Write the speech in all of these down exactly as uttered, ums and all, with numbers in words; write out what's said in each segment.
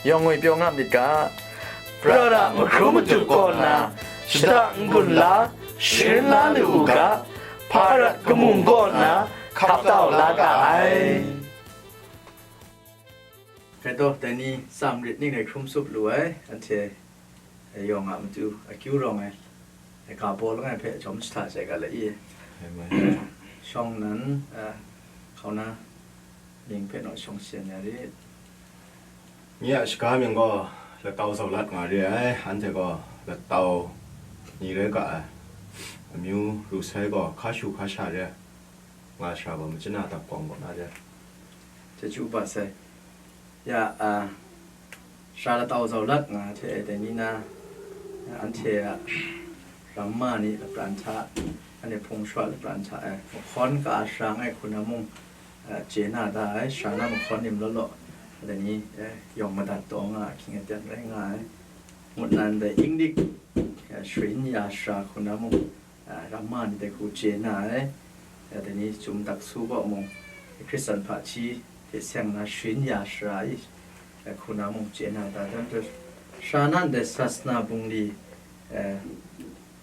Yawng ngwi pyaw nga myit ga, prat a mahkrum matup kaw nna, shada n-gun la, sharin la lu u ga, hpa rat kamung kaw nna, hkap tau la ga ai. Hkrai taw, dai ni tsam rit ning rai hkrum tsup lu ai, anhte yawng a matu akyu rawng ai, ai ga baw langai hpe jawm jahta sai ga la i. Amen. Shawng nan, a, hkauna ning hpe naw shawng syan ya rit. Nye a shaga mying gaw Latau Zaulat nga re ai, anhte gaw Latau ni rai ga ai, amyu ru sai gaw hka shu hka sha re ai, nga shara gaw Machyin a dap kawng kaw na re ai. Chyeju ba sai. Ya, a, Sara Latau Zaulat nga hte dai ni na, anhte a ramma ni lapran hta, anhte hpung shara lapran hta e, mahkawn ka a sara ngai hku na mung, a, chye na da ai, sara na mahkawn ni malaw law, dai ni, e, yawng madat taw nga ahkying aten rai nga ai. Ngut nan dai Inglik, e, sharin ya sara hku na mung, a, ramma ni dai hku chye na ai. A, dai ni Chyum Daksu kaw mung, Hkristan hpaji hte seng na sharin ya sara i, a, hku na mung chye na da, dai majaw, sara nan dai sasana bungli, a,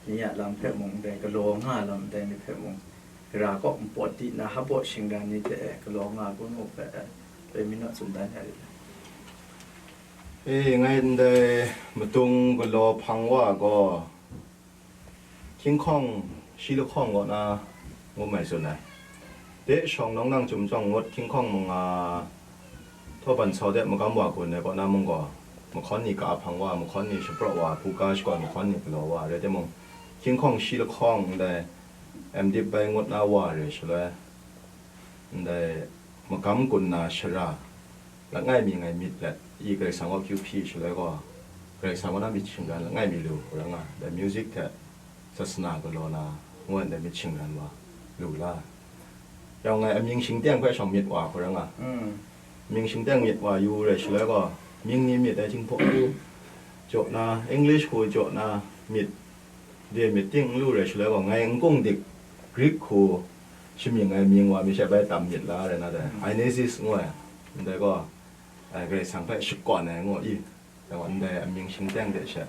ni a lam hpe mung, dai galaw nga lam dai ni hpe mung, gara kaw npawt di na, hpaw shingran ni hte galaw nga kun u hpe, a, loi mi naw tsun dan ya rit ai. E, ngai ndai madung galaw hpang wa gaw, hkying hkawng shi lahkawng kaw na ngu mai tsun ai. De shawng nawng nang Chyum Jawng ngut hkying hkawng manga, Htaw Ban Sau de magam wa gun ai kaw na mung gaw, mahkawn ni ka hpang wa, mahkawn ni shapraw wa, hpu ka shakawn mahkawn ni galaw wa, rai timung, hkying hkawng shi lahkawng ndai M Div bai ngut na wa re shaloi, ndai magam gun na shara, langai mi ngai myit let, i Karai Kasang kaw akyu hpyi shaloi gaw, Karai Kasang kaw na myit shingran langai mi lu hku rai nga, dai music hte sasana galaw na, ngu ai ndai myit shingran wa lu la. Yawng ngai amying shingteng hpe shawng myit wa hku rai nga. Mm. Amying shingteng myit wa yu rai shaloi gaw, mying ni myit ai, Jinghpaw hku jaw na, English hku jaw na myit, de myit ting n lu rai shaloi gaw, ngai Nkung dik Greek hku shamying ai mying wa mi she bai tam myit la rai na dai, Ionismus ngu ai, ndai gaw, ai, Karai Kasang hpe shakawn ai ngu i, dai gaw, ndai amying shingteng de she,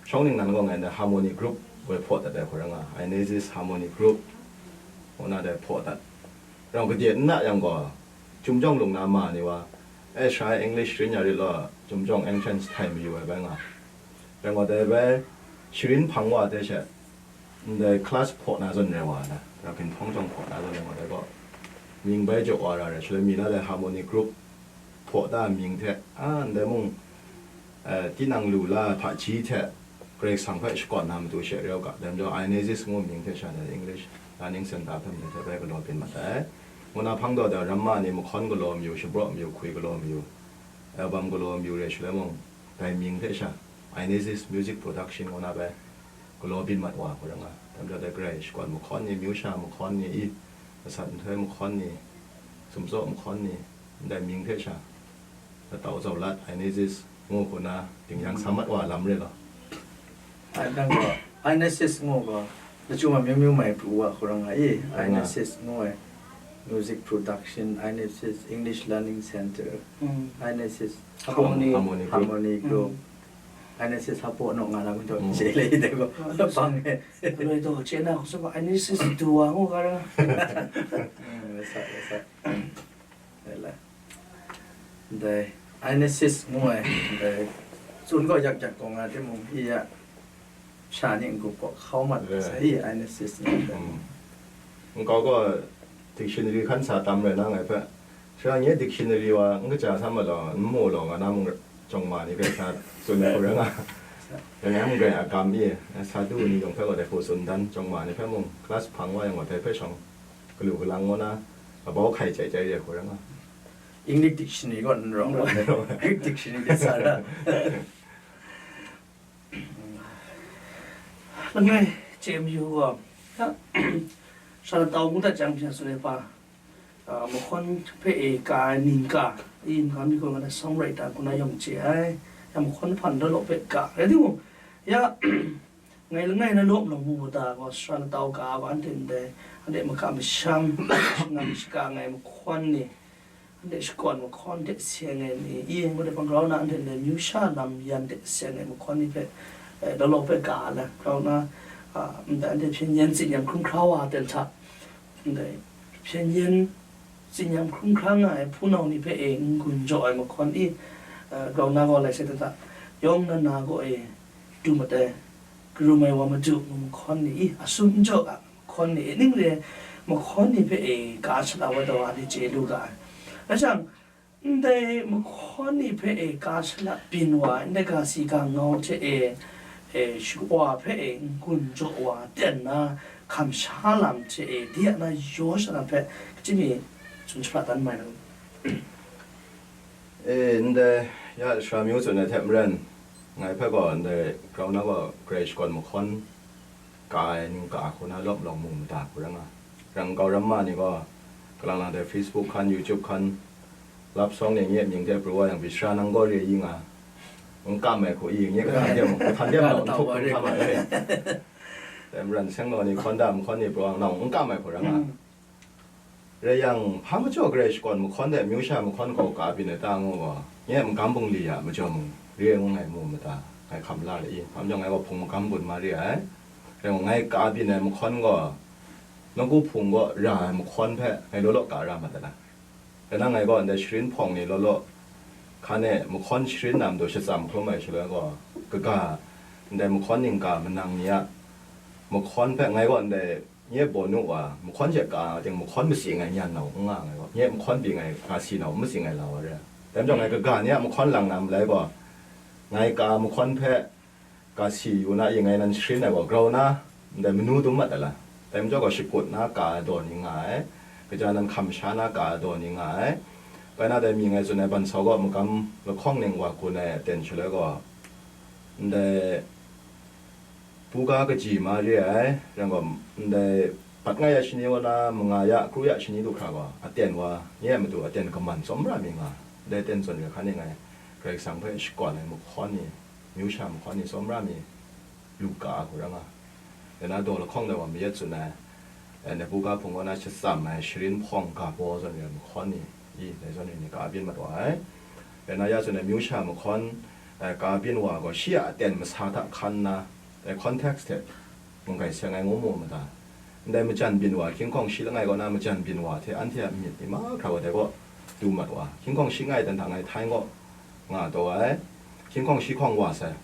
shawng ningnan gaw ngai ndai harmony group woi hpaw dat ai hku rai nga, Ionismus harmony group ngu na dai hpaw dat. Rau gade n na yang gaw, Chyum Jawng lung na ma ni wa, e, sha English sharin ya rit law, Chyum Jawng entrance htai mayu ai bai nga. Rai gaw, dai bai sharin hpang wa hte she, ndai class hpaw na zawn rai wa na, Rakin hpawng jawng hpaw na zawn rai wa, dai gaw, mying bai jaw wa ra rai, shaloi mi la dai harmony group hpaw da mying hte, a, ndai mung, eh, tinang lu la hpaji hte Karai Kasang hpe shakawn na matu she rau ga, dai majaw Ionismus ngu mying hte sha na English Learning Centre hpe ndai hte bai galaw byin mat ai. Ngu na hpang taw dai ramma ni mahkawn galaw mayu, shapraw mayu, hkui galaw mayu, album galaw mayu re shaloi mung, dai mying hte sha, Ionismus Music Production ngu na bai galaw byin mat wa hku rai nga. Dai majaw dai Karai shakawn mahkawn ni, myu sha mahkawn ni, i, masat nhtoi mahkawn ni, sumtsaw mahkawn ni, ndai mying hte sha, Latau Zaulat, Ionismus ngu hku na, ding yang sa mat wa lam re law. Ai, nang gaw, Ionismus ngu gaw, lachyum a myu myu mai pru wa hku rai nga i, Ionismus ngu ai, Music Production, Ionismus English Learning Center, Mm. Ionismus Harmony. Harmony Group. Harmony Group. Mm. Ionismus Hpaw Naw nga na mung taw, Mm. chye le i dai gaw, Ah. bang e. Roi taw, chye na hku sa ma, Ionismus du wa ngu ga ra. Mm, lasa, lasa. Dai la. Ndai, Ionismus ngu ai, ndai, tsun gaw yak yak gaw nga timung, i ya, sha ni n-gup gaw hkau mat Yeah. sai, Ionismus ngu ai. Mm. Nkau gaw dictionary hkan sa tam rai na ngai hpe, sha nye dictionary wa n kaja sa ma law, n mu law, nga na mung jawng ma ni grai sa tsun ai hku rai nga. Dai ngai mung grai a gam i, sa du ni yawng hpe gaw dai hku tsun dan, jawng ma ni hpe mung, class hpang wa yang gaw dai hpe shawng, galu galang ngu na, kabau hkai chyai chyai re hku rai nga. English dictionary gaw n rawng, N rawng. Greek dictionary de sa ra. Langai chye mayu gaw, ya, sha latau ngu dat jang, hpyen sale hpa, a, mahkawn hpe e ka ai ning ka, i, n ga mi gaw, nga na songwriter hku na yawng chye ai, ya, mahkawn hpan rawt law hpe ka, rai timung, ya, ngai langai na lawm law mu mada gaw, sara latau ga gaw, anhte ndai, anhte maka masham, shangang shaka ngai mahkawn ni, Ndai shakawn mahkawn hte seng ai ni, i ngut ai hpang grau na, anhte ndai amyu sha lam yan hte seng ai mahkawn ni hpe, eh, law law hpe ka ai, grau na, a, ndai anhte hpyen yen tsin-yam hkrum hkra wa ten hta, ndai hpyen yen tsin-yam hkrum hkra nga ai hpunau ni hpe e n-gun jaw ai mahkawn i, eh, grau na gaw lai sai ten hta, yawng na na gaw e du mat ai, karum ai wa madu ngu mahkawn ni i, a sum n jaw ga, mahkawn ni, ning re ai mahkawn ni hpe e ka sha la wa taw a ni chye lu ga ai. Rai shang, ndai mahkawn ni hpe e ka sha la byin wa ai, ndai ga si ga ngau hte e, e, shawa hpe e n-gun jaw wa ten na, hkam sha lam hte e, de a na yaw sha lam hpe, kaji mi tsun shara dan mai na. E, ndai, ya, sara myu tsun ai hte maren, ngai hpe gaw ndai grau na gaw Karai shakawn mahkawn ka ai ning ka hku na lawm lawng mu mada hku rai nga. Rang kau ramma ni gaw, kalang lang dai Facebook hkan, YouTube hkan, love song ni nye mying hte pru wa yang pyi, sara nang gaw re i nga, n kam ai hku i, nye kahtan de mung, kahtan de mung, n htup n htam ai. Dai maren seng law ni hkawn da mahkawn ni pru wa yang, nang n kam ai hku rai nga. Mm. Rai yang, hpa majaw Karai shakawn mahkawn hte amyu sha mahkawn gaw ka byin ai ta ngu gaw, nye a magam bungli a majaw mung, re ai ngu ngai mu mada, ngai hkam la le i, hpa majaw ngai gaw hpung magam gun ma re ai. Rai ngu, ngai ka byin ai mahkawn gaw, nawku hpung gaw ra ai mahkawn hpe ngai law law ka ra mat ai na. Rai nang ngai gaw ndai sharin hpawng ni law law, hkan e mahkawn sharin na matu shatsam hkrum ai shaloi gaw, kaga, ndai mahkawn ningga manang ni a mahkawn hpe ngai gaw ndai Nye baw nu wa, mahkawn hte ka ting mahkawn matsing ai nyan nau n nga ngai gaw, nye mahkawn byin ai ga si nau matsing ai lau wa re. Dai majaw ngai kaga ni a mahkawn lang na malai gaw, ngai ka mahkawn hpe ga si yu na i ngai nan sharin ai gaw, grau na, ndai manu dum mat ai la. Dai majaw gaw shakut na ka ai daw ni nga ai, kaja nan hkam sha na ka ai daw ni nga ai. Bai na dai mi ngai tsun ai ban sau gaw, magam lahkawng ning wa gun ai aten shaloi gaw, ndai, buga kaji ma re ai, rai gaw, ndai, bat ngai ya shani wa na, manga ya, kru ya shani lu hkra gaw, aten wa, nye a matu aten kaman tsawm ra mi nga, ndai aten zawn re hkan e ngai, Karai Kasang hpe shakawn ai mahkawn ni, amyu sha mahkawn ni tsawm ra mi, lu ka a hku ra nga. Dai na daw lahkawng dai wa mayat tsun ai, eh, Nebuga hpung kaw na shatsam ai sharin hpawng ga baw zawn re ai mahkawn ni, i, dai zawn re ni ka byin mat wa ai. Dai na ya tsun ai amyu sha mahkawn, eh, ka byin wa gaw, shi a aten masa hta hkan nna, eh, context hte munggai seng ai ngu mu mada. Ndai majan byin wa, hkying hkawng shi langai kaw na majan byin wa hte anhte a myit ni mahkra wa dai kaw du mat wa, hkying hkawng shi langai dan hta ngai htai kaw nga taw ai, hkying hkawng shi hkawng wa sai.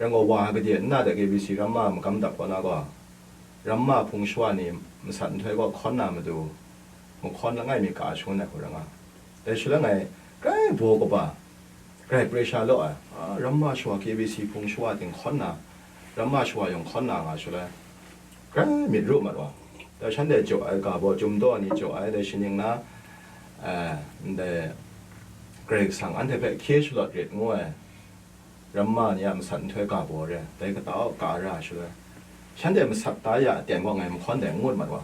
Rai gaw, wa ai gade nna de K B C ramma magam dap kaw na gaw, ramma hpung shawa ni masat nhtoi kaw hkawn na matu, mahkawn langai mi ka shangun ai hku rai nga. Dai shaloi ngai, grai baw kaba, grai pressure law ai, a, ramma shawa K B C hpung shawa ting hkawn na, ramma shawa yawng hkawn na nga shaloi, grai myit ru mat wa. Dai shanhte jaw ai ga baw, Chyum daw ni jaw ai, dai shaning na, eh, ndai Karai Kasang anhte hpe hkye shalawt rit ngu ai, ramma ni a masat nhtoi ga baw re, dai kata kaw ka ra shaloi, shanhte masat da ya aten kaw ngai mahkawn dai n ngut mat wa,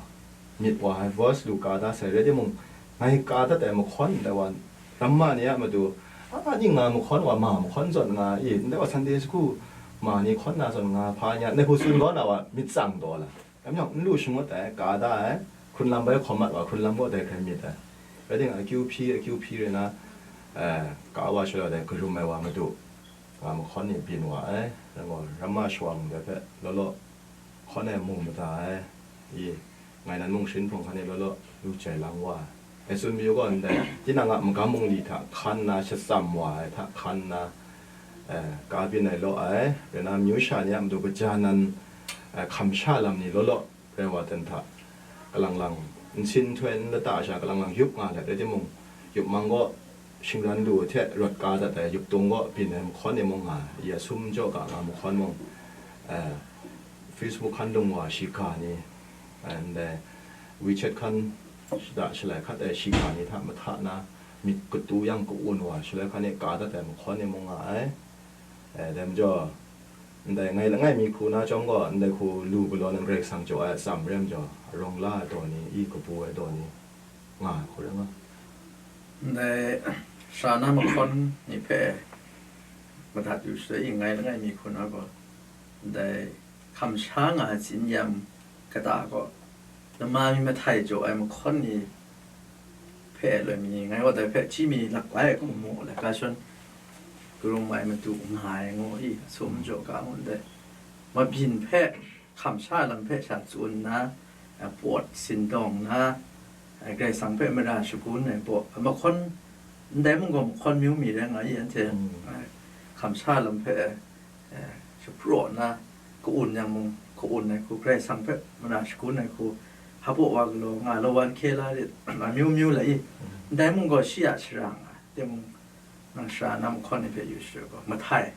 myit wa ai voice lu ka da sai, rai timung, ngai ka dat ai mahkawn ndai wa, ramma ni a matu, a, ning nga mahkawn wa, ma mahkawn zawn nga i, ndai wa Sunday school ma ni hkawn na zawn nga, hpa nya, ndai hku tsun kau na wa, myit tsang taw la. Dai majaw, n lu shangut ai, ka da ai, hkrunlam bai hkawm mat wa, hkrunlam gaw dai hkrai myit ai. Rai timung, akyu hpyi, akyu hpyi rai na, eh, ka wa shaloi dai, karum ai wa madu, nga mahkawn ni byin wa ai, rai gaw, ramma shawa mung dai hpe law law hkawn ai mu mada ai, i, ngai nan mung sharin hpawng hkan e law law lu jai lang wa ai. E tsun mayu gaw ndai, tinang a magam bungli hta hkan nna shatsam wa ai hta hkan nna, eh, ka byin ai law ai, rai na amyu sha ni a matu kaja nan, eh, hkam sha lam ni law law rai wa ten hta, kalang lang, nsin nhtoi n lata sha kalang lang yup nga let rai timung, yup mang gaw shingran lu hte rawt ka dat ai, yup tung gaw byin ai mahkawn ni mung nga, i a sum jaw ga nga mahkawn mung, eh, Facebook hkan lung wa shiga ni, eh, ndai WeChat hkan shada shalai hkat ai shiga ni hta mahta na, myit katu yang ka-un wa shaloi hkan e ka dat ai mahkawn ni mung nga ai. Eh, dai majaw, ndai ngai langai mi hku na chyawm gaw, ndai hku lu galaw nan Karai Kasang jaw ai atsam re ai majaw, arawng la ai daw ni, i kabu ai daw ni, nga ai hku rai nga. Ndai sara na mahkawn ni hpe madat yu shaloi, i ngai langai mi hku na gaw, ndai hkam sha nga ai tsin-yam kata gaw, lama mi mahtai jaw ai mahkawn ni hpe loi mi ngai wa dai hpe hti mi laklai ai hkum mu le, ga shon karung mai madu nga ai ngu i, a sum jaw ga ngu ndai. Mabyin hpe hkam sha lam hpe sha tsun nna, a, pawt sindawng nna, a, Karai Kasang hpe mara shagun ai baw, a, mahkawn, ndai mung gaw mahkawn myu mi rai nga i, anhte, Mm. a, hkam sha lam hpe, a, shapraw nna, ka-un yang mung, ka-un ai hku, Karai Kasang hpe mara shagun ai hku, hpaw wa galaw nga, lawan hkye la rit, amyu myu la i, ndai mung gaw shi a shara nga, timung, nang sara na mahkawn ni hpe yu shadaw gaw, mahtai,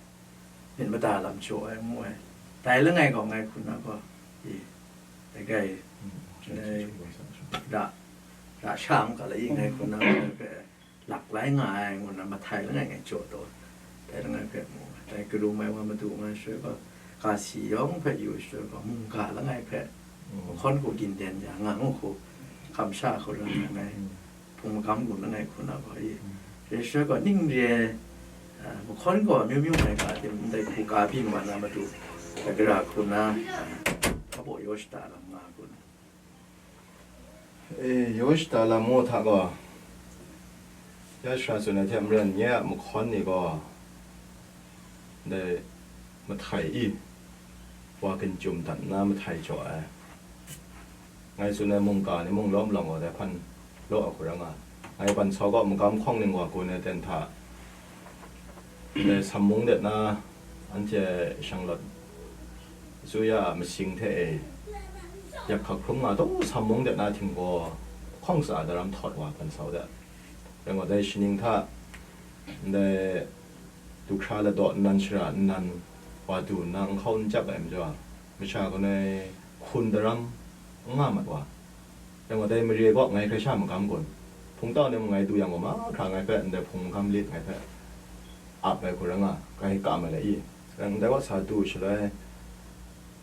myit mada lam jaw ai ngu ai, dai langai gaw ngai hku na gaw, i, dai gai, dai ra, ra sha mung ga la i ngai hku na gaw, dai hpe, lak lai nga ai ngu na mahtai langai ngai jaw taw, dai langai hpe mu ai. Dai karum ai wa madu nga shaloi gaw, ga si yawng hpe yu shaloi gaw, mungga langai hpe, Mm. mahkawn hku gin den ya nga ngu hku, hkam sha hku ran nga ai, Mm. hpung magam gun langai hku na gaw i. Mm. Rai shaloi gaw, ning re ai, a, mahkawn gaw amyu myu ngai ga tim, ndai hku ka byin wa na madu, dagara hku na, a, hpaw yaw shada lam nga hku na. E, yaw shada lam ngu hta gaw, ya sara tsun ai hte maren nye a mahkawn ni gaw, ndai mahtai i, wa ginjum dat nna mahtai jaw ai. Ngai tsun ai mungga ni mung lawm lawng gaw dai hpan law ai hku rai nga. Ngai ban sau gaw magam hkawng ning wa gun ai ten hta, ndai sam mung det na, anhte shanglawt zuya a masing hte e, yak hkak hkrum nga taw, sam mung det na htinggaw, hkawng tsa daram htawt wa ban sau de. Rai gaw, dai shaning hta, ndai du hkra ladaw nnan shara nnan wa du nna, n hkau n jap ai majaw, masha gaw nai hkun daram n nga mat wa. Rai gaw, dai mare gaw ngai hkrai sha magam gun, hpungtau ni mung ngai du yang gaw, mahkra ngai hpe ndai hpung magam lit ngai hpe ap ai hku rai nga, ngai ka mai lai i. Rai ndai wa sa du shaloi,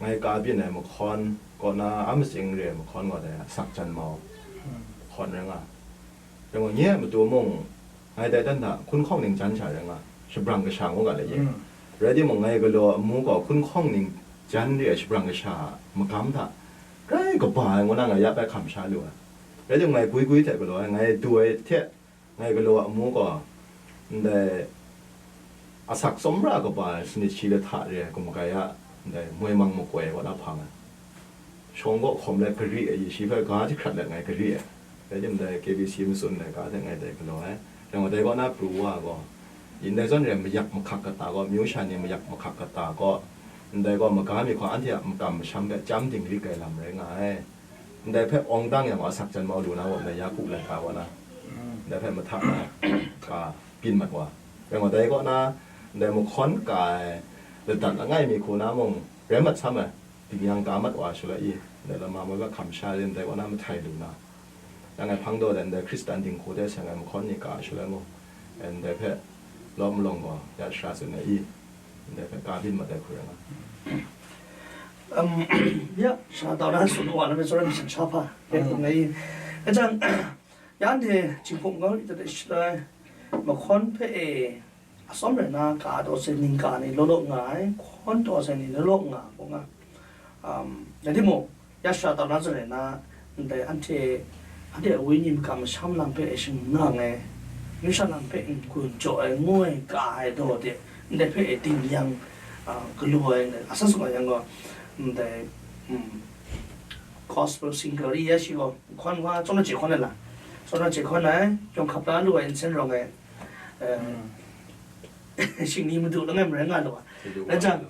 ngai ka byin ai mahkawn kaw na, a matsing re ai mahkawn gaw dai asak jan mau mahkawn rai nga. Rai gaw, nye a matu mung, ngai dai dan hta hkun hkawng ning jan sha rai nga, shabrang kasha ngu ga le ye. Mm. Rai timung, ngai galaw amu gaw hkun hkawng ning jan re ai shabrang kasha a magam hta grai kaba ai ngu na ngai ya bai hkam sha lu ai. Rai timung, ngai gwi gwi hte galaw ai, ngai du ai hte ngai galaw amu gaw, ndai asak tsawmra kaba ai sanit shi lahta re ai gumkai a, ndai moi mang makoi ai kaw na hpang ai. Shawng kaw hkawm let gari ai, shi hpe ga jahkrat let ngai gari ai. Rai timung, dai K B C matsun ai ga hte ngai dai galaw ai. Rai gaw, dai kaw na pru wa gaw, ndai zawn re ai mayak mahkak kata gaw, amyu sha ni mayak mahkak kata gaw, ndai gaw maga mi hkawng anhte a makam masham hpe chyam dinglik ai lam rai nga ai. Ndai hpe awng dang yang gaw, asak jan mau lu na gaw, ndai Yaku laika kaw na, ndai hpe mahta na, ka byin mat wa. Rai gaw, dai kaw na, ndai mahkawn ka ai ladat langai mi hku na mung, rai mat sam ai. Dingyang ka mat wa shaloi i, ndai lama mai hpe hkam sha rin, ndai kaw na mahtai lu na, yang ngai hpang daw dan ndai Hkristan dinghku hte seng ai mahkawn ni ka shaloi mung, ndai hpe lawm malawng gaw ya shara tsun ai i, ndai hpe ka byin mat ai hku rai nga. Um, ya, sha tau na tsun wa na me tsun ai masha hpa, ya, mm, hkum ngai i. Kajang, ya, anhte Jinghpaw Wunpawng ita de shaloi, mahkawn hpe e, atsawm rai na, ka taw sai ning ka ni law law nga ai, hkawn taw sai ni law law nga, gaw nga. Um, rai timung, ya sha tau na zawn rai na, ndai anhte, anhte a wenyi makam masham lam hpe e shangang ai, amyu sha lam hpe n-gun jaw ai, ngu ai, ka ai daw de, ndai hpe e dingyang, ah, galaw ai, asak sung ai yang gaw, ndai, um, gospel singer i ya shi gaw, hkawn wa, tsawm na chye hkawn ai la, tsawm na chye hkawn ai, yawng hkap la lu ai, nsen rawng ai, eh, mm, shingni madu langai marai nga lu ai. Rai jang,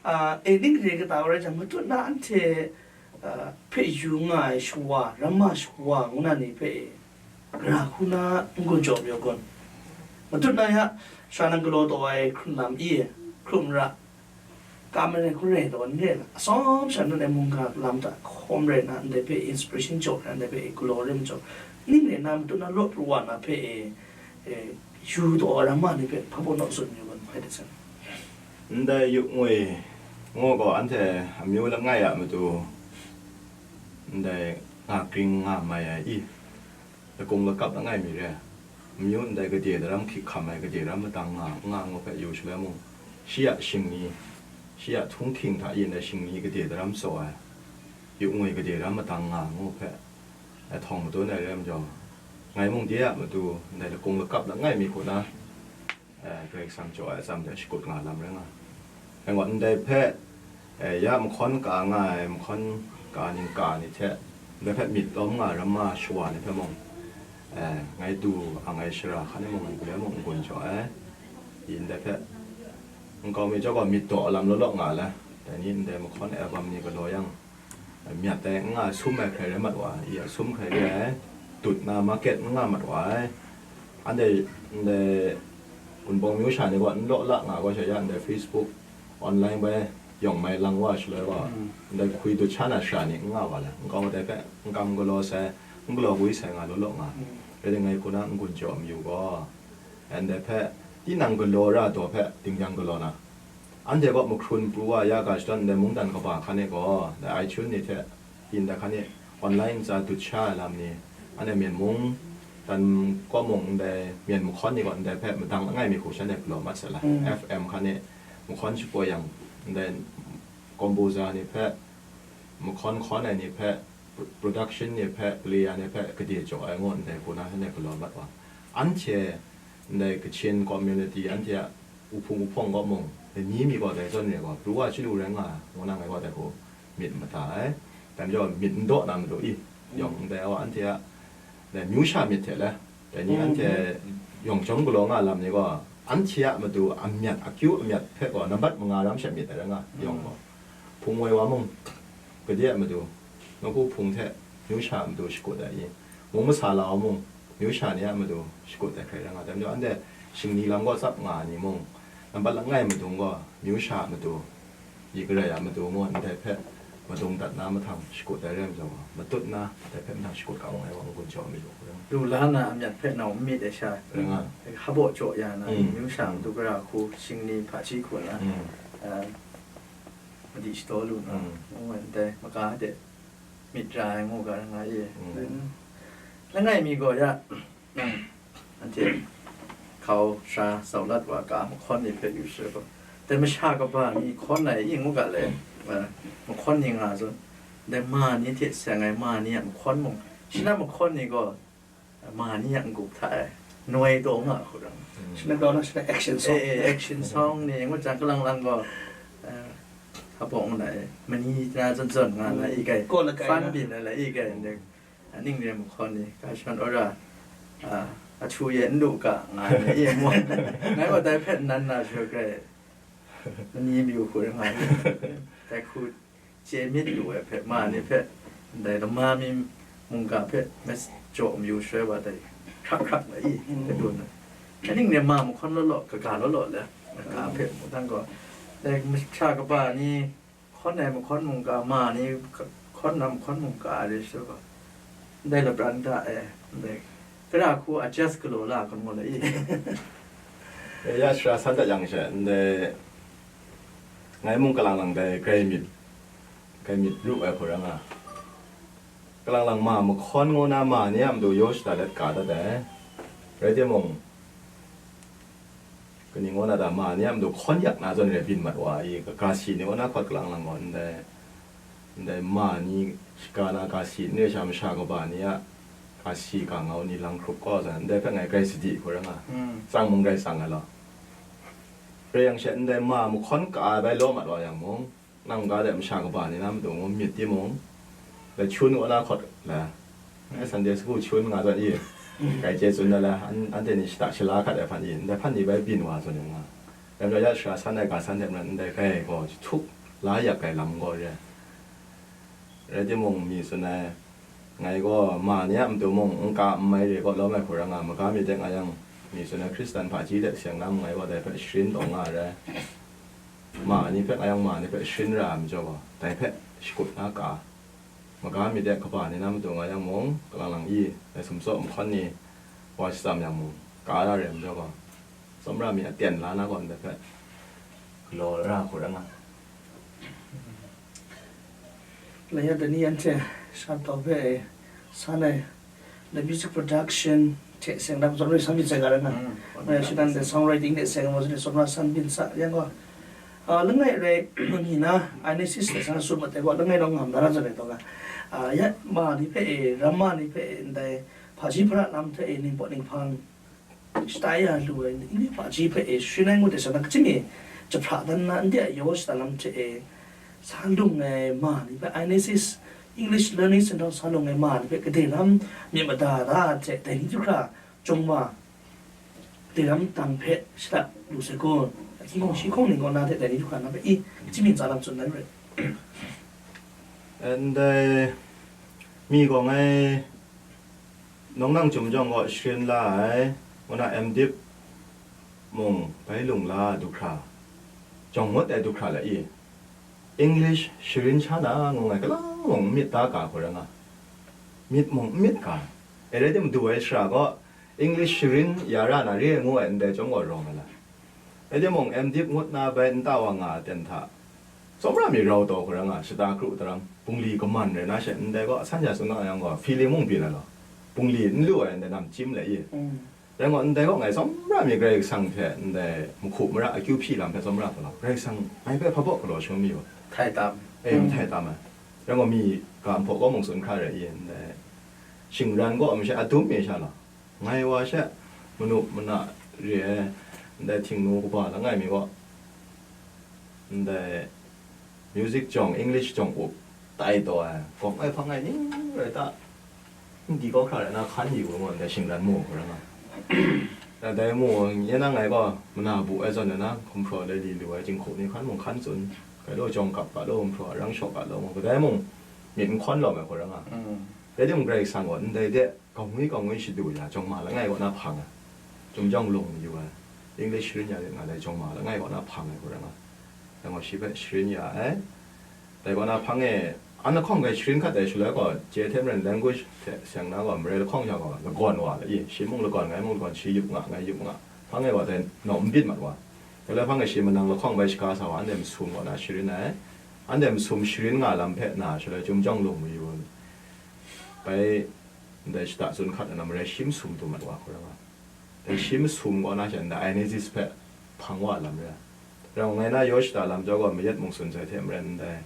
ah, e ning re kata rai jang, matut na anhte, ah, hpe yu nga ai shawa, ramma shawa ngu na ni hpe e, gara hku na n-gun jaw mayu kun. Matut na ya, sha nang galaw taw ai hkrun lam i, hkrum ra, ka marai hku rai taw n re na, atsawm sha nun ai mungga lam hta hkawm rai na, ndai hpe inspiration jaw na, ndai hpe galaw rim jaw, ning rai na, matut na lawt ru wa na hpe e, e, yu taw ai ramma ni hpe hpa baw naw tsun yu kun, hpai de san. Ndai yuk ngwi ngu gaw, anhte amyu langai a matu, ndai nga kring nga mai ai i, lakung lakap langai mi re ai, amyu ndai gade daram hkyik hkam ai, gade daram madang nga, nga ngu hpe yu shaloi mung, shi a shingni, shi a htunghking hta yin ai shingni gade daram tsaw ai, yuk ngwi gade daram madang nga ngu hpe, eh, htawng madun ai rai majaw, Ngai mung de a matu, ndai lakung lakap langai mi hku na, eh, Karai Kasang jaw ai atsam de shakut nga lam rai nga. Dai gaw, ndai hpe, eh, ya mahkawn ka nga ai, mahkawn ka ning ka ni hte, ndai hpe myit lawm nga ai ramma shawa ni hpe mung, eh, ngai du ang ai shara hkan e mung, ngai hpe mung n-gun jaw ai. I ndai hpe n-, kau mi jaw gaw, myit daw lam law law nga ai. Dai ni ndai mahkawn album ni galaw yang, myat ai n nga ai, sum ai hkrai rai mat wa ai, i a sum hkrai re ai, tut na market n nga mat wa ai. Anhte ndai Wunpawng myu sha ni gaw n law la nga gaw sha ya, ndai Facebook, online bai yawng mai lang wa shaloi gaw, Mm. ndai hkui dut sha na shara ni n nga wa le, n kau dai hpe n kam galaw sai, n galaw gwi sai nga law law nga. Mm. Rai timung, ngai hku na n-gun jaw mayu gaw, ndai hpe tinang galaw ra daw hpe dingdang galaw na, anhte kaw mahkrun pru wa ya ga shadawn ndai mungdan kaba hkan e gaw, ndai iTunes ni hte, tin da hkan e, online ntsa dut sha ai lam ni, anhte Myen mung, dan kaw mung, ndai Myen mahkawn ni gaw ndai hpe madang langai mi hku shanhte galaw mat sai la, Mm. F M hkan e mahkawn shapoi yang, ndai composer ni hpe, mahkawn hkawn ai ni hpe, pro-, production ni hpe, player ni hpe, gade jaw ai ngu ndai hku na shanhte galaw mat wa. Anhte ndai Kachin community, anhte a uhpung uhpawng kaw mung, lani mi gaw dai zawn re gaw, pru wa chyalu rai nga ai, ngu na ngai gaw dai hku myit mada ai. Dai majaw, myit n daw na matu i, yawng ndai wa anhte a, dai myu sha myit hte le, dai ni Mm. anhte yawng chyawm galaw nga lam ni gaw, anhte a matu a myat, akyu a myat hpe gaw nambat manga ram she myit ai rai nga, yawng gaw. Hpung woi wa mung, gade a matu, nawku hpung hte myu sha a matu shakut ai i, mung masa la wa mung, myu sha ni a matu shakut ai hkrai rai nga, dai majaw, anhte shingni lam gaw tsap nga ai ni mung, nambat langai madung gaw, myu sha a matu, yi garai a matu mung, ndai hpe madung dat na mahtang shakut ai rai majaw, matut na ndai hpe mahtang shakut kau ai wa n-gun jaw mi lu hku rai. Lu la na a myat hpe nau n myit ai sha, Rai nga. Hpa baw jaw ya na, Mm. myu sha a matu gara hku, shingni hpaji hku na, Mm. a, madi shadaw lu na, Mm. ngu ai ndai, maga de myit ra ai ngu ga ra nga ye. Mm. Langai mi gaw ya, nang anhte hkau sha sau lat wa ga mahkawn ni hpe yu sha gaw, dai masha kaba ni hkawn ai i ngu ga le, eh, mahkawn ni nga zawn, dai ma ni hte seng ai ma ni a mahkawn mung, shi na mahkawn ni gaw, ma ni a n-gup hta e noi taw nga hku rai. Mm. Shi na grau na, shi na action song. Eh, eh, action song ni ngut jang, kalang lang gaw, eh, hpa baw ngu na e, mani na zawn zawn nga na i kai, Kaw lakai fan na. Byin na la i kai, ndai, a, ning re mahkawn ni, ka shan ora, a, a htu ye n lu ga nga na i mu. Ngai gaw dai hpe nan na sha grai, mani myu hku rai nga, dai hku chye myit lu ai hpe, ma ni hpe, ndai lama mi mungga hpe mes jaw mayu shaloi wa dai hkrak hkrak la i, Mm. kadun ai. Kaning ne ma mahkawn law law, kaga law law le, kaga hpe mu dang gaw, dai masha kaba ni hkawn ai mahkawn mungga, ma ni hkawn na mahkawn mungga re shaloi gaw, ndai lapran da e, ndai gara hku adjust galaw la hkam gaw la i. E, ya shara san dat yang she, ndai ngai mung kalang lang dai grai myit, grai myit ru ai hku rai nga. Kalang lang ma mahkawn ngu na ma ni a matu yaw shada let ka dat ai. Rai timung, kaning ngu na ta, ma ni a matu hkawn yak na zawn re byin mat wa i, ka, ga si ni ngu na hkawt kalang lang gaw ndai, ndai ma ni shaka na ga si n re sha masha kaba ni a ga si ga ngau ni lang hkrup kau zawn, ndai hpe ngai grai sadi hku rai nga. Mm. Tsang mung grai tsang ai law. Rai yang she, ndai ma mahkawn ka ai bai law mat wa yang mung, nang ga de masha kaba ni na matu ngu myit timung, dai chun wa na hkawt la, eh, Sunday school chun nga zawn i, grai chye tsun na la, an-, anhte ni shada shala hkat ai hpan i, ndai hpan ni bai byin wa zawn nga. Dai majaw ya shara san ai ga san hte maren ndai grai gaw jahtuk la yak ai lam gaw re ai. Rai timung, mi tsun ai, ngai gaw ma ni a matu mung n ka n mai re kaw lawm ai hku rai nga, maga mi de nga yang, mi tsun ai Hkristan hpaji de seng lam ngai gaw dai hpe sharin taw nga ai rai. Ma ni hpe nga yang, ma ni hpe sharin ra ai majaw gaw, dai hpe shakut na ka. Maga mi de kaba ni na matu nga yang mung, kalang lang i, dai sumtsaw mahkawn ni wa shatsam yang mung, ka ra re ai majaw gaw, tsawmra mi aten la na gaw ndai hpe galaw ra hku rai nga. Laya dani anhte shan tau hpe san ai, the music production hte seng lam zawn rai san byin sai ga rai nga. Mm. Rai shi dan the songwriting hte seng lam zawn rai san byin sa yang gaw, ah, langai rai ni na, Inesis hte san sum mat ai gaw, langai rawng ngam na ra zawn rai taw nga. Ah, ya ma ni hpe e, ram ma ni hpe e, ndai Hpaji hpara lam hte e ningpawt ninghpang shata ya lu ai, English hpaji hpe e sharin ai ngut ai sha na, kachyim e jahpra dan na, ndai a yaw shata lam hte e sa lung ai ma ni hpe, I N S S, English Learning Center sa lung ai ma ni hpe, kadai lam myit mada da hte, dai ni du hkra, chyawm wa, kadai lam tang hpe shada lu sai kun, hkying hkawng shi hkawng ning kaw na hte, dai ni du hkra na hpe i, kachyim e tsa lam tsun dan rai. Ndai mi gaw ngai Nawng nang chyum jawng gaw sharin la ai, ngu na M Div mung bai lung la du hkra, jawng ngut ai du hkra la i, English sharin sha na ngu ngai, kalang mung n myit da ga hku rai nga, myit mung n myit ga, e rai tim du ai shara gaw, English sharin ya ra na re ai ngu ai ndai chyawm gaw rawng ai la. Rai timung, M Div ngut na bai nta wa nga ai ten hta, tsawmra mi rau taw hku rai nga, shata kru tarang, bungli kaman rai na she, ndai gaw, a san ya tsun nga yang gaw, feeling mung byin ai law, bungli n lu ai ndai namchyim le i. Mm. Rai ngut, ndai gaw ngai tsawmra mi Karai Kasang hte ndai mahku mara akyu hpyi lam hpe tsawmra galaw, Karai Kasang ngai hpe hpa baw galaw shangun mi wa. Htai tam. E, mm, htai tam ai. Rai ngut, mi ga nhpaw kaw mung tsun hkra rai i, ndai shingran gaw masha adum mi sha law, ngai wa she, manup mana re ai, ndai htingnu kaba langai mi gaw, ndai music jawng, English jawng up tai taw ai, gawng ai hpang ai ning rai ta, n di kau hkra rai na, hkan yu ai ngu ndai shingran mu hku rai nga. Dai mu, nye na ngai gaw, mana bu ai zawn na, hkumhpraw lai li lu ai jinghku ni hkan mung hkan tsun, kai law jawng kap ga law, hkumhpraw arang shaw ga law, ngu kadai mung myit n hkawn lawm ai hku rai nga. Mm. Rai timung, Karai Kasang gaw ndai de, Kaw ngwi kaw ngwi shadu ya, jawng ma langai kaw na hpang ai, chyum jawng lung mayu ai, English sharin ya lit nga dai, jawng ma langai kaw na hpang ai hku rai nga. Dai gaw shi hpe sharin ya ai. Dai kaw na hpang e, an lahkawng hpe sharin hkat ai shaloi gaw, chye hte maren language hte seng na gaw, marai lahkawng sha gaw, lagawn wa la i, shi mung lagawn, ngai mung lagawn, shi yup nga, ngai yup nga, hpang e gaw dai naw n byin mat wa. Dai lai hpang e shi manang lahkawng bai shaga sa wa, anhte masum kaw na sharin ai. Anhte masum sharin nga lam hpe na shaloi, chyum jawng lung mayu ai. Bai, ndai shada tsun hkat ai na marai shi masum du mat wa hku rai nga. Dai shi masum kaw na she ndai Ionism hpe hpang wa lam re ai. Rau ngai na yaw shada lam jau gaw mayat mung tsun sai hte maren ndai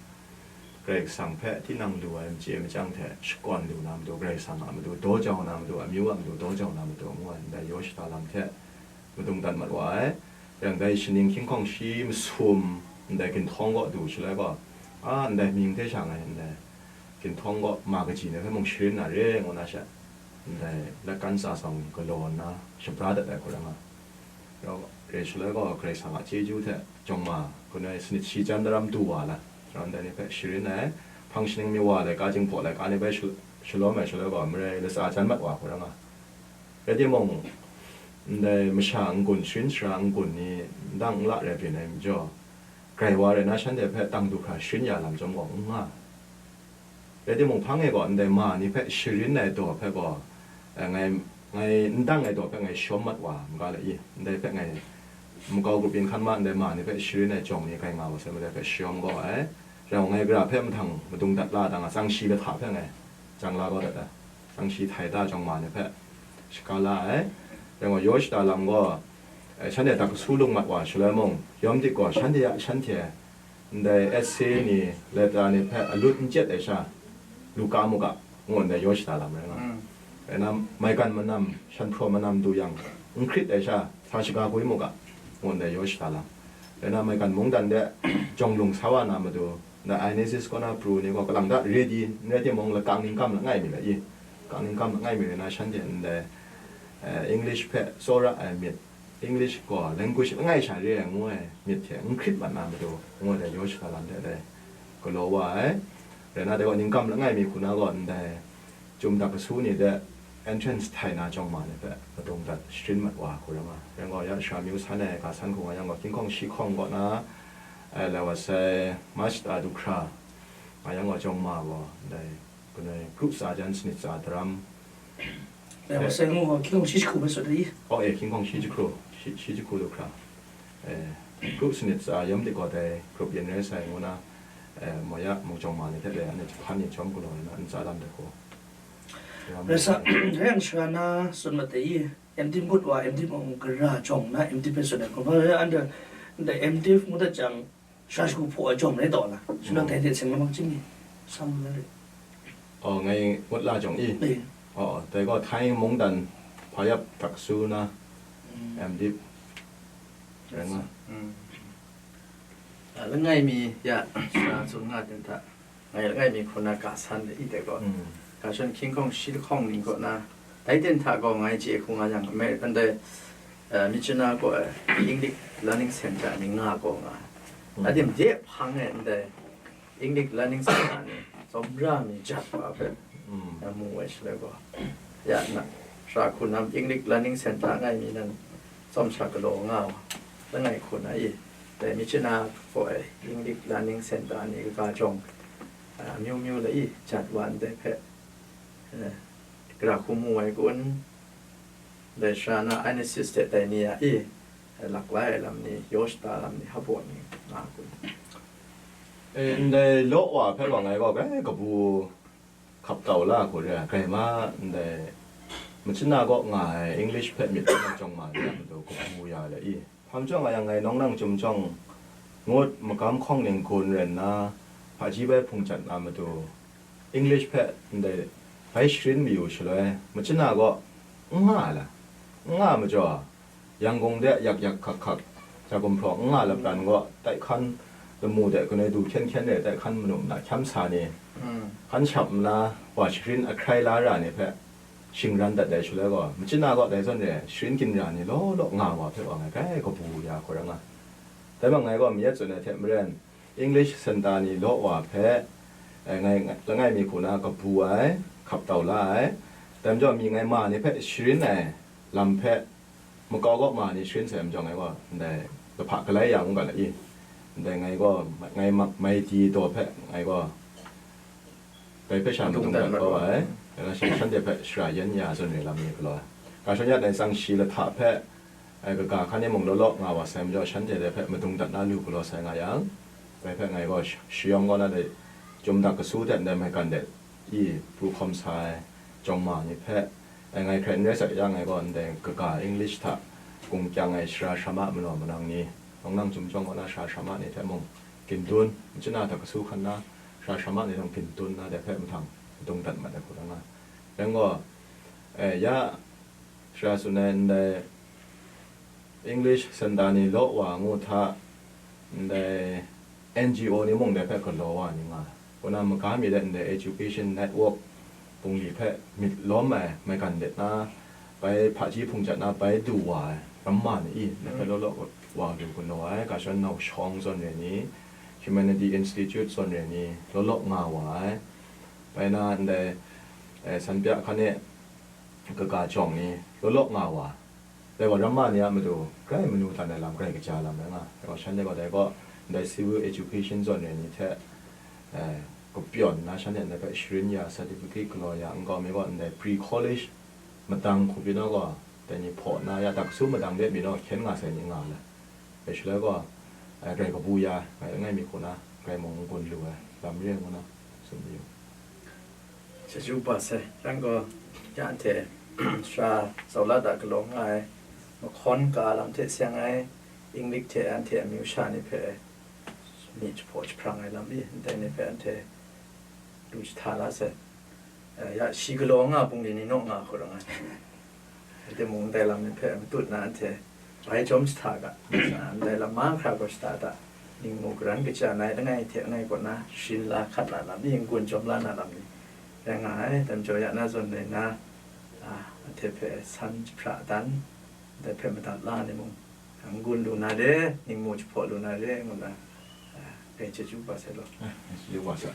Karai Kasang hpe tinang lu ai machye machyang hte shakawn lu na matu, Karai Kasang a matu daw jau na matu, amyu a matu daw jau na matu ngu ai ndai yaw shada lam hte madung dat mat wa ai. Yang dai shaning hkying hkawng shi masum ndai ginhtawng kaw du shaloi gaw, a, ndai mying hte sha ngai ndai ginhtawng kaw ma kaji ni hpe mung sharin na re ngu na she, ndai lakan tsa sawng galaw nna shabra dat ai hku rai nga. Rau re shaloi gaw, Karai Kasang a chyeju hte jawng ma, gun ai sanit shi jan daram du wa la, rau ndai ni hpe sharin ai, hpang shaning mi wa laika, jinghpaw laika ni bai shal-, shalawm ai shaloi gaw, marai latsa jan mat wa hku rai nga. Rai timung, ndai masha n-gun, sharin sara n-gun ni ndang n la rai byin ai majaw, grai wa rai na shanhte hpe tang du hkra sharin ya lam chyawm gaw n nga. Rai timung, hpang e gaw ndai ma ni hpe sharin ai daw hpe gaw, eh, ngai, ngai n dang ai daw hpe ngai shawm mat wa n ga le i, ndai hpe ngai makau grup yin hkan ma, ndai ma ni hpe sharin ai jawng ni grai nga wa sai, ndai hpe shawm gaw ai. Rau ngai gara hpe mahtang madung dat la dang a, tsang shi kahta hpe ngai jang la kau dat ai. Tsang shi htai ta jawng ma ni hpe shaga la ai. Rai gaw, yaw shada lam gaw, eh, shanhte dak kasu lung mat wa shaloi mung, yawm dik gaw shanhte a shanhte, ndai essay ni, letter ni hpe alut n chyet ai sha, lu ka mu ga, ngu ndai yaw shada lam rai nga. Mm. Rai na, maigan manam, shan hpraw manam du yang, n hkrit ai sha, sa shaga gwi mu ga, ngu ndai yaw shada lam. Rai na, maigan mungdan de jawng lung sa wa na matu, ndai Ionism kaw na pru ni gaw kalang ta ready n rai timung, lakang ningkam langai mi la i, lakang ningkam langai mi rai na, shanhte ndai, eh, English hpe tsawra ai myit, English gaw language langai sha re ai ngu ai myit hte n hkrit mat na matu, ngu ai dai yaw shada lam hte dai galaw wa ai. Rai na, dai gaw ningkam langai mi hku na gaw ndai Chyum dak kasu ni de entrance htai na jawng ma ni hpe madung dat sharin mat wa hku rai nga. Rai gaw, ya sara myu san ai ga san hku nga yang gaw, hkying hkawng shi hkawng kaw na, eh, lai wa sai, March ta du hkra nga yang gaw, jawng ma gaw, ndai, gun ai, kru tsa jan sanit tsa daram. Lai wa sai ngu gaw, hkying hkawng shi jahku hpe sut ai. Oh, eh, hkying hkawng shi jahku, shi, shi jahku du hkra. Eh, kru sanit tsa yawm dik gaw dai grup yin rai sai ngu na, eh, mo ya, mung jawng ma ni hte dai, anhte jahpan ni jawm galaw ai na, ntsa lam de hku. Rai sa, rai yang sara na tsun mat ai i, M Div ngut wa, M Div mung gara jawng na, M Div hpe tsun ai hku, hpa, anhte, ndai M Div ngut dat jang, sara shagu hpaw ai jawng rai taw na, shulak dai hte seng lamang chyim ni, sam na rai. Oh, ngai ngut la jawng i? Eh. Oh, dai gaw Thai mungdan hpa yap dak su na, mm, M.Div rai nga. Mm. A, langai mi ya, sara tsun nga ten hta, ngai langai mi hku na ga san de i dai gaw, mm, ga shon hkying hkawng shi lahkawng ning kaw na, dai ten hta gaw ngai chye hku nga yang, Amer-, ndai, eh, Myitkyina gaw, eh, English Learning Center ni nga gaw nga. Mm. Adim de hpang e ndai, English Learning Center ni tsawmra mi jat wa hpe, mm, na mu ai shaloi gaw, ya na, sara hku na English Learning Center ngai mi nan tsawm sha galaw nga wa, langai hku na i, dai Myitkyina gaw ai English Learning Center ni kaga jawng, a, myu myu la i jat wa ndai hpe, eh, gara hku mu ai kun, dai sara na Inesis hte dai ni a i, laklai ai lam ni, yaw shata lam ni, hpaw ni nga kun. E, ndai law wa hpe wa ngai gaw grai kabu hkap tau la hku re ai, grai ma ndai Myitkyina kaw nga ai English hpe myit na jawng ma re ai matu kabu ya le i. Hpa majaw nga yang ngai nawng nang chyum jawng ngut magam hkawng ning gun rai nna, hpaji bai hpung jat na matu, English hpe ndai bai sharin mayu shaloi, Myitkyina kaw n nga ai la, n nga ai majaw, Yangon de yak yak hkak hkak, ja gumhpraw n nga lapran gaw, tai hkan lamu de kanoi du hkyen hkyen re tai hkan manu nna hkyam sa ni, mm, hkan shap nna, wa sharin ahkrai la ra ni hpe shingran dat ai shaloi gaw, Myitkyina kaw dai zawn re sharin ginra ni law law nga wa hpe wa ngai grai kabu ya hku ra nga. Dai majaw ngai gaw mayat tsun ai hte maren, English Center ni law wa hpe, eh, ngai, langai mi hku na kabu ai, hkap tau la ai. Dai majaw mi ngai ma ni hpe sharin ai lam hpe, makau kaw ma ni sharin sai majaw ngai gaw, ndai lahpa galai ya ngu ga la i. Ndai ngai gaw, ngai ma-, mai di daw hpe, ngai gaw, dai hpe sha madung dat kau ai, dai na shi shanhte hpe shara yan ya zawn re lam ni galaw ai. Ga shawng ya dai tsang shi lahta hpe, ai, kaga hkan e mung law law nga wa sai majaw, shanhte dai hpe madung dat na lu galaw sai nga yang, dai hpe ngai gaw sh-, shayawng kaw na dai, Chyum Dak Kasu hte ndai maigan de i pru hkawm sa ai jawng ma ni hpe, ai, ngai hkrai n rai sak yang, ngai gaw ndai kaga English hta gung kyang ai sara sara ma manaw manang ni, nawng nang Chyum Jawng kaw na sara sara ma ni hte mung, gindun, Myitkyina Dak Kasu hkan na sara sara ma ni rawng gindun na dai hpe mahtang, madung dat mat ai hku rai nga. Yang gaw, eh, ya, sara tsun ai ndai English Center ni law wa ngu hta, ndai N G O ni mung dai hpe galaw wa ni nga ai. Kaw na maga mi de ndai Education Network bungli hpe myit lawm ai maigan let na, bai hpaji hpung jat na bai du wa ai ramma ni i, ndai hpe law law wa lu galaw ai, ga shawng nau shawng zawn re ni, Humanity Institute zawn re ni, law law nga wa ai. Bai na ndai, eh, san pya hkan e kaga jawng ni, law law nga wa. Dai gaw ramma ni a matu, grai manu htan ai lam, grai kaja lam rai nga. Dai gaw shanhte gaw dai gaw, ndai civil education zawn re ni hte, eh, kapyawn nna shanhte ndai hpe sharin ya, certificate galaw ya, nkau mi gaw ndai pre-college madang hku pyi naw gaw, dai ni hpaw nna ya, Dak Kasu madang de pyi naw hkyen nga sai ni nga le. Dai shaloi gaw, eh, grai kabu ya, ngai langai mi hku na, grai mung n gun lu ai lam re ngu na, tsun mayu. Chyeju pa sai, yang gaw, ya anhte, sara Zaula da galaw nga ai, mahkawn ka lam hte seng ai, English hte anhte amyu sha ni hpe, mi jahpaw jahprang ai lam i, ndai ni hpe anhte lu jahta la sai. Eh, ya, shi galaw nga bungli ni naw nga hku rai nga. Rai timung, ndai lam ni hpe matut na anhte bai jawm shada ga, ndai lam mahkra gaw shada da, ningmu garan kaja nai langai hte langai kaw na sharin la hkat na lam ni, n-gun jawm la na lam ni, rai nga ai. Dai majaw ya na zawn rai na, a, anhte hpe san jahpra dan, ndai hpe madat la ni mung, n-gun lu na re, ningmu jahpaw lu na re, ngu na, a, dai chyeju pa sai law. Chyeju pa sai.